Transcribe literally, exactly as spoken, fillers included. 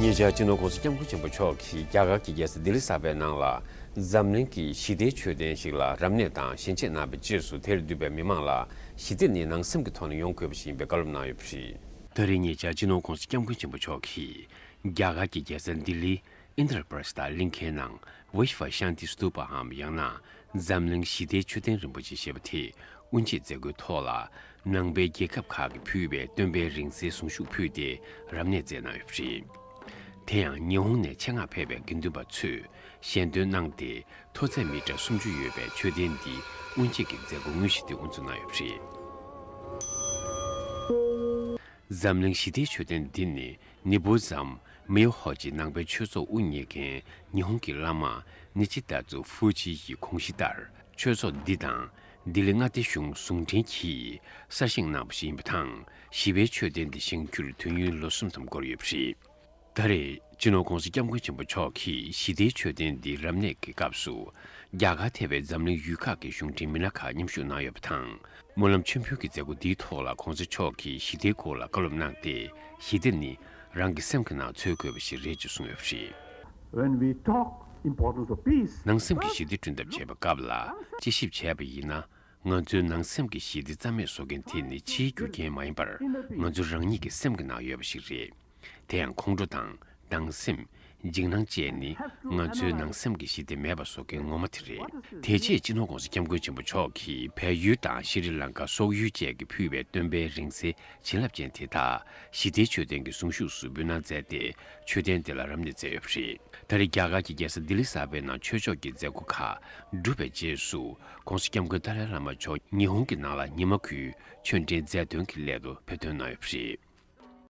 ཉེ་ཆར་སྤྱི་ནོར་༸གོང་ས་༸སྐྱབས་མགོན་ཆེན་པོ་མཆོག་གིས་རྒྱ་གར་གྱི་རྒྱལ་ས་ལྡི་ལི་གསར་པའི་ནང་ལ་འཛམ་གླིང་གི་ཞི་བདེའི་མཆོད་རྟེན་ཞིག་ལ་རབ་གནས་དང་ཞལ་ཆད་གནང་བའི་རྗེས་སུ། དེར་འདུས་པའི་མི་མང་ལ་ཞི་བདེ་ནི་ནང་སེམས་ཀྱི་ཐོག་ནས་ཡོང་དགོས་པ་ཞིག་ཡིན་པའི་བཀའ་སློབ་གནང་ཡོད་པ་རེད། ད་རེས་ཉེ་ཆར་སྤྱི་ནོར་༸གོང་ས་༸སྐྱབས་མགོན་ཆེན་པོ་མཆོག་གིས་རྒྱ་གར་གྱི་རྒྱལ་ས་ལྡི་ལིའི་ཨིན་དྲ་པྲ་སྟ་གླིང་ཁའི་ནང་Vishwa Shanti Stupa འམ་ཡང་ན་འཛམ་གླིང་ཞི་བདེའི་མཆོད་རྟེན་རིན་པོ་ཆེ་ཞེས་པ་དེ་དབུ་འབྱེད་མཛད་སྒོའི་ཐོག་ལ། ནང་པའི་རྒྱལ་ཁབ་ཁག་གིས་ཕུལ་བའི་སྟོན་པའི་རིང་བསྲེལ་གཟུངས་གཞུག་ཕུལ་ཏེ་རབ་གནས་མཛད་གནང་ཡོད་པ་རེད། དེ་ཡང་ཉི་ཧོང་ནས་ཆེད་མངགས་ཕེབས་པའི་དགེ་འདུན་པ་ཚོས་ཞལ་འདོན་གནང་སྟེ། མཐོ་ཚད་མི་ཊར་སུམ་ཅུ་ཡོད་པའི་མཆོད་རྟེན་འདི་དབུ་འབྱེད་ཀྱི་མཛད་སྒོ་དངོས་གཞི་དེ་དབུ་འཛུགས་གནང་ཡོད་པ་རེད། འཛམ་གླིང་ཞི་བདེའི་མཆོད་རྟེན་འདི་ནི་ནི་བོ་ཛམ་མེའོ་ཧོ་ཅི་ནང་པའི་ཆོས་ཚོགས་དབུ་བརྙེས་མཁན་ཉི་ཧོང་གི་བླ་མ་ནི་ཅི་ཏ་ཛུ་ཧྥུ་ཅི་ཡི་དགོངས་གཞི་ལྟར། ཆོས་ཚོགས་འདི་དང་ལྡི་ལི་མངའ་སྡེ་གཞུང་ཟུང་འབྲེལ་གྱིས་གསར་བཞེངས་གནང་བ་ཞིག་ཡིན་པ་དང་། ཞི་བའི་མཆོད་རྟེན་འདི་བཞེངས་རྒྱུར་དུས་ཡུན་ལོ་གསུམ་ཙམ་འགོར་ཡོད་པ་རེད། ད་རེས་སྤྱི་ནོར་༸གོང་ས་༸སྐྱབས་མགོན་ཆེན་པོ་མཆོག་གིས་ཞི་བདེའི་མཆོད་རྟེན་འདིའི་རབ་གནས་ཀྱི་སྐབས་སུ། རྒྱ་གར་ཐེ་བའི་འཛམ་གླིང་ཡུལ་ཁག་གི་གཞུང་འབྲེལ་མི་སྣ་ཁག་མཉམ་ཞུགས་གནང་ཡོད་པ་དང་། སྨོན་ལམ་མཆོད་འབུལ་གྱི་མཛད་སྒོ་འདིའི་ཐོག་ལ་༸གོང་ས་མཆོག་གིས་ཞི་བདེའི་སྐོར་ལ་བཀའ་སློབ་གནང་སྟེ། ཞི་བདེ་ནི་རང་གི་སེམས་ཀྱི་ནང་འཚོལ་དགོས་པ་ཞིག་རེད་ཅེས་གསུངས་ཡོད་པ་རེད། When we talk importance of peace, ནང་སེམས་ཀྱི་ཞི་བདེ་བསྐྲུན་ཐབས་བྱེད་པའི་སྐབས་ལ་དཔྱད་ཞིབ་བྱས་པ་ཡིན་ན། ང་ཚོའི་ནང་སེམས་ཀྱི་ཞི་བདེ་རྩ་མེད་བཟོ་མཁན་དེ་ནི་ཕྱིའི་རྒྱུ་རྐྱེན་མ་ཡིན་པར། ང་ཚོ་རང་ཉིད་ཀྱི་སེམས་ཀྱི་ནང་ཡོད་པ་ཞིག་རེད། དེ་ཡང་ཁོང་ཁྲོ་དང་སྡང་སེམས། འཇིགས་སྣང་བཅས་ནི་ང་ཚོའི་ནང་སེམས་ཀྱི་ཞི་བདེ་མེད་པ་བཟོ་མཁན་ངོ་མ་དེ་རེད། དེ་རྗེས་སྤྱི་ནོར་༸གོང་ས་༸སྐྱབས་མགོན་ཆེན་པོ་མཆོག་གིས་བལ་ཡུལ་དང་ཤྲི་ལང་ཀ་སོག་ཡུལ་བཅས་ཀྱིས་ཕུལ་བའི་སྟོན་པའི་རིང་བསྲེལ་བྱིན་རླབས་ཅན་དེ་དག་ཞི་བདེའི་མཆོད་རྟེན་གྱི་གཟུངས་གཞུག་ཏུ་འབུལ་གནང་མཛད་དེ། མཆོད་རྟེན་དེ་ལ་རབ་གནས་མཛད་ཡོད་པ་རེད། ད་རེས་རྒྱ་གར་གྱི་རྒྱལ་ས་ལྡི་ལི་གསར་པའི་ནང་ཆོས་ཕྱོགས་ཀྱི་མཛད་སྒོ་ཁག་གྲུབ་པའི་རྗེས་སུ། ༸གོང་ས་༸སྐྱབས་མགོན་ཏཱ་ལའི་བླ་མ་མཆོག་ཉི་ཧོང་གི་ནང་ལ་ཉི་མ་དགུའི་ཆོས་འབྲེལ་མཛད་དོན་གྱི་སླད་དུ་ཕེབས་ཐོན་གནང་ཡོད་པ་རེད།